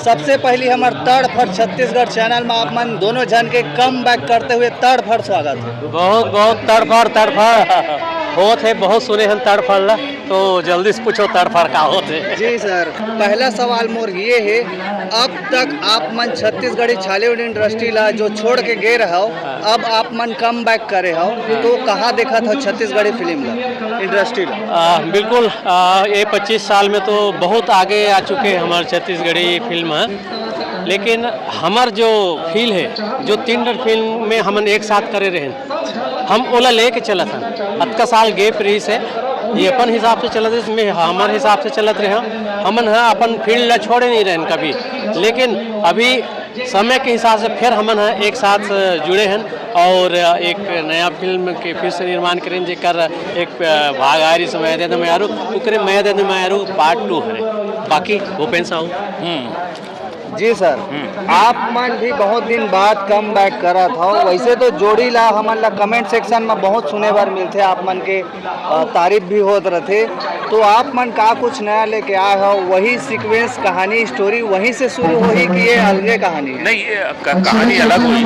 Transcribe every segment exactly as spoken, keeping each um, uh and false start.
सबसे पहली हमर तड़फड़ छत्तीसगढ़ चैनल में आप मन दोनों झन के कम बैक करते हुए तड़फड़ स्वागत है। बहुत बहुत तड़फड़ तड़फड़ होत है, बहुत सुने हन तड़फड़ ला। तो जल्दी से पूछो तड़फड़ का होत है। जी सर, पहला सवाल मोर ये है, अब तक आप मन छत्तीसगढ़ी छॉलीवुड इंडस्ट्री ला जो छोड़ के गे रहो, अब आप मन कम बैक करे हो, तो कहाँ देखत हो छत्तीसगढ़ी फिल्म ला, इंडस्ट्री ला? आ, बिल्कुल। आ, ये पच्चीस साल में तो बहुत आगे आ चुके हैं हमारे छत्तीसगढ़ी फिल्म है, लेकिन हमार जो फील है, जो तीन ठन फिल्म में हमन एक साथ करे रहे, हम ओला लेके चलत हन। अतका साल गैप रहिस है, ये अपन हिसाब से चलत रहिस, मैं हमार हिसाब से चलत रहे। हमन ह अपन फील्ड ला छोड़े नहीं रहन कभी, लेकिन अभी समय के हिसाब से फिर हमन ह एक साथ जुड़े हन और एक नया फिल्म के फिर से निर्माण करें, जेकर एक भाग आ रही समय दे दे मयारू, ओकरे मया दे दे मयारू पार्ट टू हरे। बाकी भूपेन साहू। हम्म। जी सर, हम्म। आप मन भी बहुत दिन बाद कम बैक करत हो। वैसे तो जोड़ी ला हमन ला कमेंट सेक्शन में बहुत सुने बर मिलथे, आप मन के अ, तारीफ भी होत रथे। तो आप मन का कुछ नया लेके आए हो, वही सीक्वेंस कहानी स्टोरी वहीं से शुरू होही कि ये अलगे कहानी है? नहीं, ये क-, कहानी अलग हुई,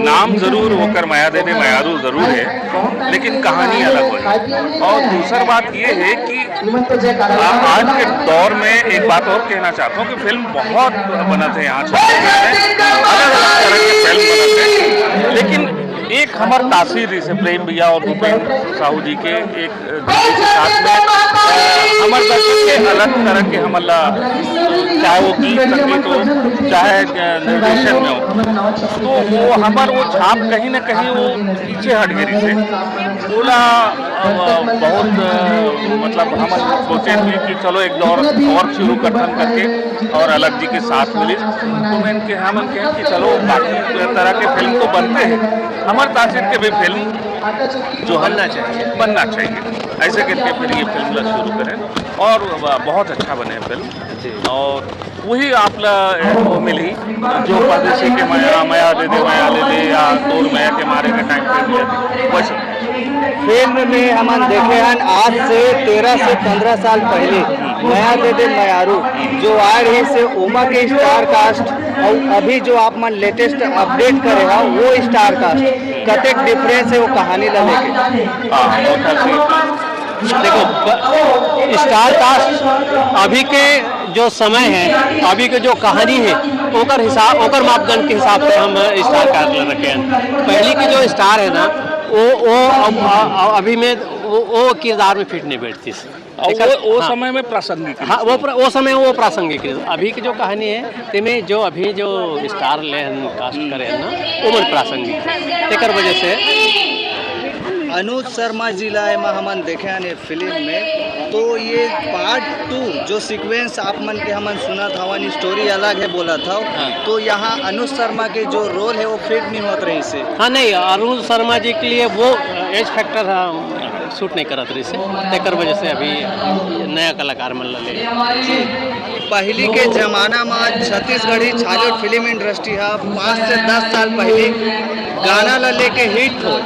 नाम जरूर ओकर मया दे दे मयारू जरूर है, लेकिन कहानी अलग हुई। और दूसर बात ये है कि आ-, आज के दौर में एक बात और कहना चाहता हूँ कि फिल्म बहुत बनत है यहाँ छत्तीसगढ़ में, अलग अलग तरह के फिल्म बनत है, लेकिन एक हमर तासीर जैसे प्रेम भैया और भूपेन साहू जी के एक, अ, के साथ में, अ, हमर दर्शक के अलग तरह के हमन ला, चाहे वो गीत संगीत हो, चाहे, अ, निर्देशन में हो, तो वो हमर वो छाप कहीं ना कहीं वो पीछे हट गई से। ओला, अ, बहुत, अ, मतलब हमन सोचे थे कि चलो एक दौर और शुरू करथन करके और अलग जी के साथ मिली। तो मैं इनके, हमन कहे कि चलो बाकी तरह के फिल्म तो बनते हैं, हमर तासीर के भी फिल्म जो है बनना चाहिए। बनना चाहिए। ऐसे करके फिर ये फिल्म ला शुरू करें और ब-, बहुत अच्छा बने फिल्म। जी। और वही आप ला, ए, वो मिली, जो परदेसी के मया, मया दे दे, मया ले ले, या तोर मया के मारे के टाइम पे मिले, वैसे। फिल्म में हमन देखे हन आज से तेरह से पंद्रह साल पहले मया दे दे मयारू जो आ रही से ओमा के स्टार कास्ट और अभी जो आप मन लेटेस्ट अपडेट करे हो वो स्टार कास्ट, कतेक डिफरेंस है वो कहानी ला लेके? हाँ, बहुत अच्छी। देखो, ब-, स्टार कास्ट अभी के जो समय है, अभी के जो कहानी है, ओकर हिसाब, ओकर मापदंड के हिसाब से हम स्टार कास्ट ला रखे हैं। पहली के जो स्टार है ना, वो, वो अब, अ-, अ-, अभी में वो, वो किरदार में फिट नहीं बैठती। और एकर, वो, वो हाँ। समय में प्रासंगिक हाँ, वो प्र-, वो समय वो प्रासंगिक रहिस। अभी के जो कहानी है, तेमे जो अभी जो स्टार ले हन, कास्ट करे हन ना, वो मन प्रासंगिक है। तेकर वजह से अनुज शर्मा जी ला एमा हमन देखे हन ये फिल्म में, तो ये पार्ट टू जो सीक्वेंस आप मन के हमन सुनत हवन, स्टोरी अलग है बोलत हव, हाँ। तो यहाँ अनुज शर्मा के जो रोल है वो फिट नहीं होत रहिस हे। हाँ, नहीं, अनुज शर्मा जी के लिए वो एज फैक्टर, हाँ, सूट नहीं करत रहिस हे, तेकर वजह से अभी नया कलाकार मन ला ले। जी, पहली के जमाना में छत्तीसगढ़ी छाछोट फिल्म इंडस्ट्री हा पाँच से दस साल पहले गाना ला लेके हिट हो।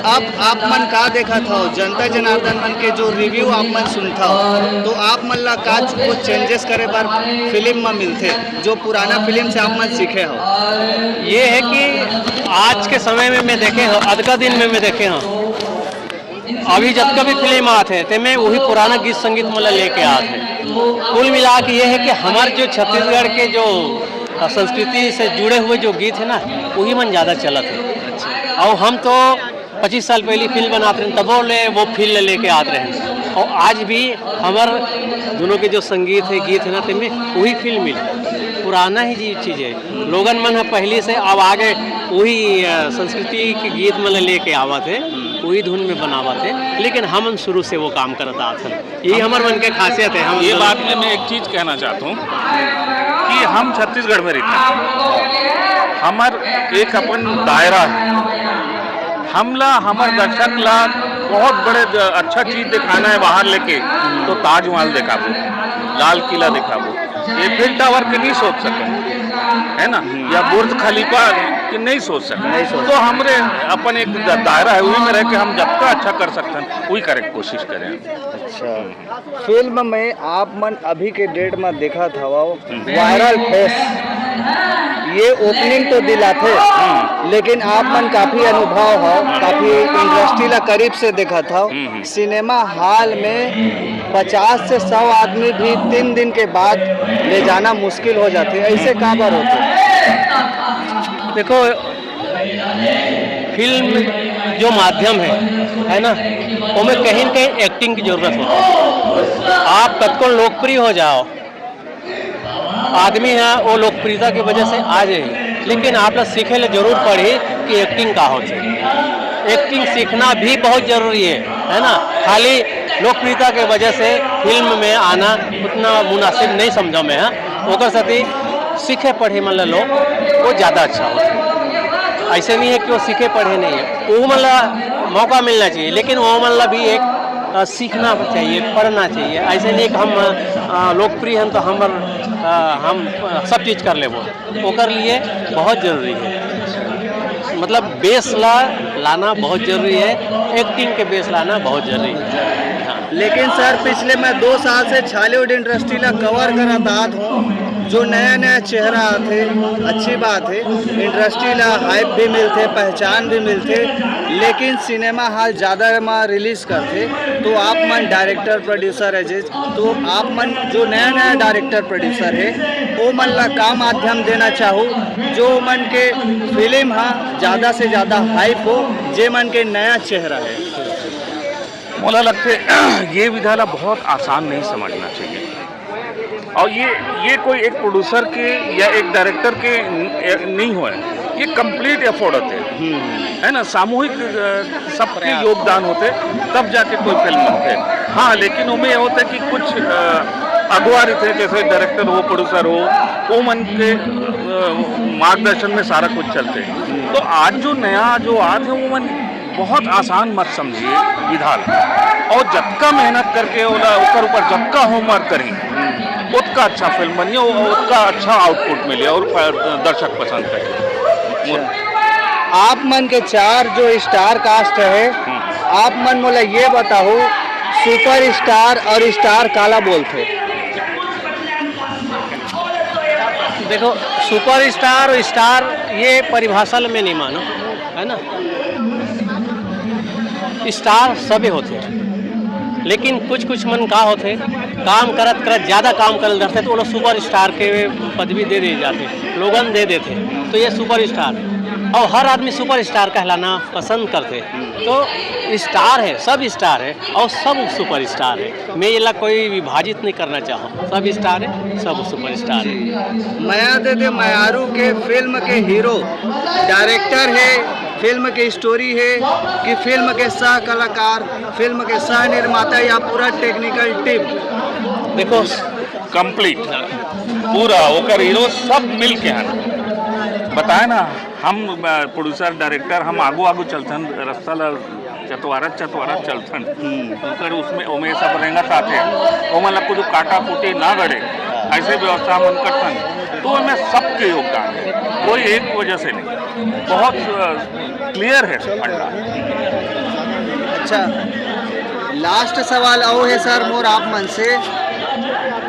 अब आप मन का देखत हो, जनता जनार्दन मन के जो रिव्यू आप मन सुनत हो, तो आप मन ला का कुछ चेंजेस करे बर फिल्म में मिलथे, जो पुराना फिल्म से आप मन सीखे हो? ये है कि आज के समय में मैं देखे हूँ, अतका दिन में मैं देखे हूँ, अभी जतका भी फिल्म आत है, तेमे वही पुराना गीत संगीत मन ला लेके आत है। कुल मिला के ये है कि हमार जो छत्तीसगढ़ के जो संस्कृति से जुड़े हुए जो गीत है ना, वही मन ज़्यादा चलत है। और हम तो पच्चीस साल पहले फील बनात रहे, तबो ले वो फील लेके आत रहे। और आज भी हमार दोनों के जो संगीत है, गीत है ना, तेमे वही फील मिले। पुराना ही जी चीज़ है। लोगन मन ह पहले से अब आगे वही, अ, संस्कृति के गीत मन लेके आवत है, वही धुन में बनावत है। लेकिन हमन शुरू से वो काम करत आत हन। यही हमर मन के खासियत है। हम ये बात में मैं एक चीज कहना चाहता हूँ कि हम छत्तीसगढ़ में रहते हैं, हमर एक अपन दायरा है। हमला, हमर दर्शक ला बहुत बड़े द-, अच्छा चीज दिखाना है बाहर लेके, तो ताजमहल दिखाबो, लाल किला दिखाबो, ये फिर टावर के नहीं सोच सके। है ना, या बुर्ज खलीफा के नहीं सोच सकते। नहीं सोच तो हमरे अपन एक दा- दायरा है, वही में रह के हम जब का अच्छा कर सकते हैं, वही करे के कोशिश करें। अच्छा, फिल्म में आप मन अभी के डेट में देखत हवव, वायरल फेस, ये ओपनिंग तो दिलाथे, लेकिन आप मन काफी अनुभव हो, काफी इंडस्ट्री ला करीब से देखत हव। सिनेमा हॉल में पचास से सौ आदमी भी तीन दिन के बाद ले जाना मुश्किल हो जाथे, ऐसे काबर होथे? देखो, फिल्म जो माध्यम है, है ना, ओमे कहीं न कहीं एक्टिंग की जरूरत होती है। आप कतको लोकप्रिय हो जाओ, आदमी है वो लोकप्रियता की वजह से आ जाए, लेकिन आप लोग सीखे ले जरूर पड़ी कि एक्टिंग का होती है। एक्टिंग सीखना भी बहुत जरूरी है, है ना। खाली लोकप्रियता की वजह से फिल्म में आना उतना मुनासिब नहीं समझा मैं, है। ओकर साथी सीखे पढ़े मन ला लोग, वो ज़्यादा अच्छा होता है। ऐसे नहीं है कि वो सीखे पढ़े नहीं है, वो मन ला मौका मिलना चाहिए, लेकिन वो मन ला भी एक, अ, सीखना चाहिए, पढ़ना चाहिए। ऐसे नहीं कि हम, अ, लोकप्रिय हैं तो हमर, अ, हम, अ, सब चीज़ कर लेबो, ओकर लिए बहुत जरूरी है। मतलब बेस ला लाना बहुत जरूरी है, एक्टिंग के बेस लाना बहुत जरूरी है। हाँ। लेकिन सर, पिछले मैं दो साल से छॉलीवुड इंडस्ट्री ला कवर करत आत हूँ। जो नया नया चेहरा आथे, अच्छी बात है, इंडस्ट्री ला हाइप भी मिलथे, पहचान भी मिलथे, लेकिन सिनेमा हॉल ज़्यादा में रिलीज करथे। तो आप मन डायरेक्टर प्रोड्यूसर है, जे तो आप मन जो नया नया डायरेक्टर प्रोड्यूसर है, वो मन ला का माध्यम देना चाहू, जो मन के फिल्म हा ज़्यादा से ज़्यादा हाइप हो, जे मन के नया चेहरा है? मोला लगथे ये विधा ला बहुत आसान नहीं समझना चाहिए। और ये ये कोई एक प्रोड्यूसर के या एक डायरेक्टर के न- नहीं होए, ये कंप्लीट एफर्ट होते हैं, है ना, सामूहिक, अ, सबके योगदान होते, तब जाके कोई फिल्म बनते। हाँ, लेकिन ओमे ये होता है कि कुछ, अ, अगुवा रहिथे, जैसे डायरेक्टर हो, प्रोड्यूसर हो, वो मन के, अ, मार्गदर्शन में सारा कुछ चलते। तो आज जो नया जो आत है, वो मन बहुत आसान मत समझिए विधा ला। और जतका मेहनत करके ओला, ओकर ऊपर जतका होमवर्क करी, ओतका अच्छा फिल्म बनी और ओतका अच्छा आउटपुट मिले और प-, दर्शक पसंद करे। आप मन के चार जो स्टार कास्ट है, आप मन मोला ये बताओ, सुपर स्टार और स्टार काला बोलथे? देखो, सुपर स्टार और स्टार ये परिभाषा ल मैं नहीं मानूं, है ना। स्टार सभी होते हैं, लेकिन कुछ कुछ मन का होते, काम करत करत ज़्यादा काम करल जाते, तो वो लोग सुपर स्टार के पदवी दे दिए जाते, स्लोगन दे देते, तो ये सुपर स्टार है। और हर आदमी सुपर स्टार कहलाना पसंद करते। तो स्टार है, सब स्टार है और सब सुपर स्टार है। मैं येला कोई विभाजित नहीं करना चाहूँ, सब स्टार है, सब सुपर स्टार है। मया दे दे मयारू के फिल्म के हीरो डायरेक्टर है, फिल्म के स्टोरी है कि फिल्म के सह कलाकार, फिल्म के सह निर्माता या पूरा टेक्निकल टीम? देखो, कंप्लीट पूरा ओकर हीरो सब मिल के हैं। बताए ना, हम, अ, प्रोड्यूसर, डायरेक्टर, हम आगू आगू चलथन, रास्ता ला चतवारत चतवारत चलथन। ओकर उसमें ओमे सब रेंगत आथे, ओमन ला कुछ काटा कूटी ना गड़े, ऐसे व्यवस्था हम करथन। तो ओमे सबके योगदान है, कोई एक वजह से नहीं, बहुत, अ, क्लियर है फंडा। अच्छा, लास्ट सवाल अउ है सर मोर आप मन से,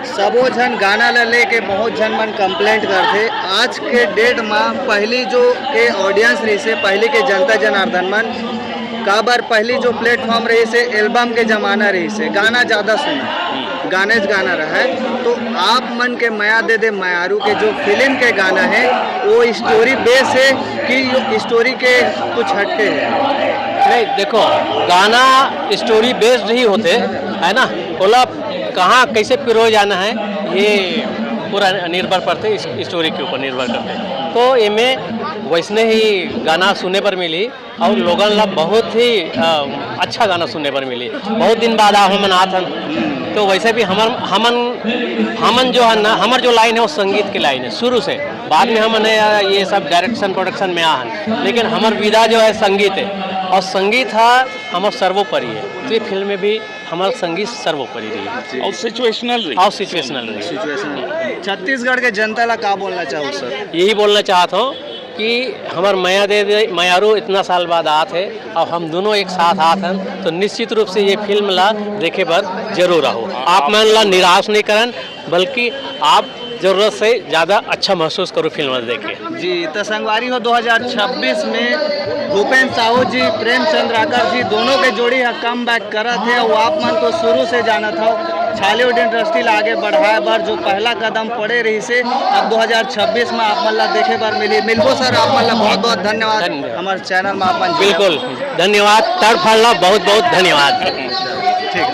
सबो झन गाना ला लेके बहुत झन मन कंप्लेंट करथे। आज के डेट मा पहली जो के ऑडियंस रहिसे, पहली के जनता जनार्दन मन, काबर पहली जो प्लेटफॉर्म रहिसे, एल्बम के जमाना रहिसे, गाना ज़्यादा सुना, गाने च गाना रहा है। तो आप मन के मया दे दे मयारू के जो फिल्म के गाना है, वो स्टोरी बेस है कि स्टोरी के कुछ हटके है? नहीं, देखो, गाना स्टोरी बेस्ड ही होते, है ना। ओला कहाँ कैसे पिरोए जाना है, ये पूरा निर्भर करते, इस स्टोरी के ऊपर निर्भर करते। तो एमे वैसने ही गाना सुने बर मिली और लोगन ला बहुत ही, अ, अच्छा गाना सुने बर मिली। बहुत दिन बाद आप मन आत हन, तो वैसे भी हमर, हमन, हमन जो है ना, हमर जो लाइन है वो संगीत के लाइन है शुरू से। बाद में हमन ये सब डायरेक्शन प्रोडक्शन में आ हन, लेकिन हमर विधा जो है संगीत है। और संगीत ह हमर सर्वोपरि हे, तो ये फिल्म में भी हमर संगीत सर्वोपरि रही। और सिचुएशनल रही। और सिचुएशनल रही। सिचुएशन। छत्तीसगढ़ के जनता ला का बोलना चाहू सर? यही बोलना चाहत हूँ कि हमर मया दे दे मयारू इतना साल बाद आत हे, और हम दोनों एक साथ आत हन, तो निश्चित रूप से ये फिल्म ला देखे बर जरूर आहो। आप मन ला निराश नहीं करन, बल्कि आप जरूरत से ज़्यादा अच्छा महसूस करो फिल्म देख के। जी, तो संगवारी हो, दो हज़ार छब्बीस में भूपेन साहू जी, प्रेम चंद्राकर जी दोनों के जोड़ी ह कम बैक करत हे। वो आप मन तो शुरू से जानत हो, छॉलीवुड इंडस्ट्री ला आगे बढ़ाए बर जो पहला कदम पड़े रही से, अब दो हज़ार छब्बीस में आप मन ला देखे बर मिली। मिलबो सर, आप मन ला बहुत बहुत धन्यवाद। धन्यवाद। हमारे चैनल में आप मन बिल्कुल, धन्यवाद। तड़फड़ ला बहुत बहुत धन्यवाद। ठीक।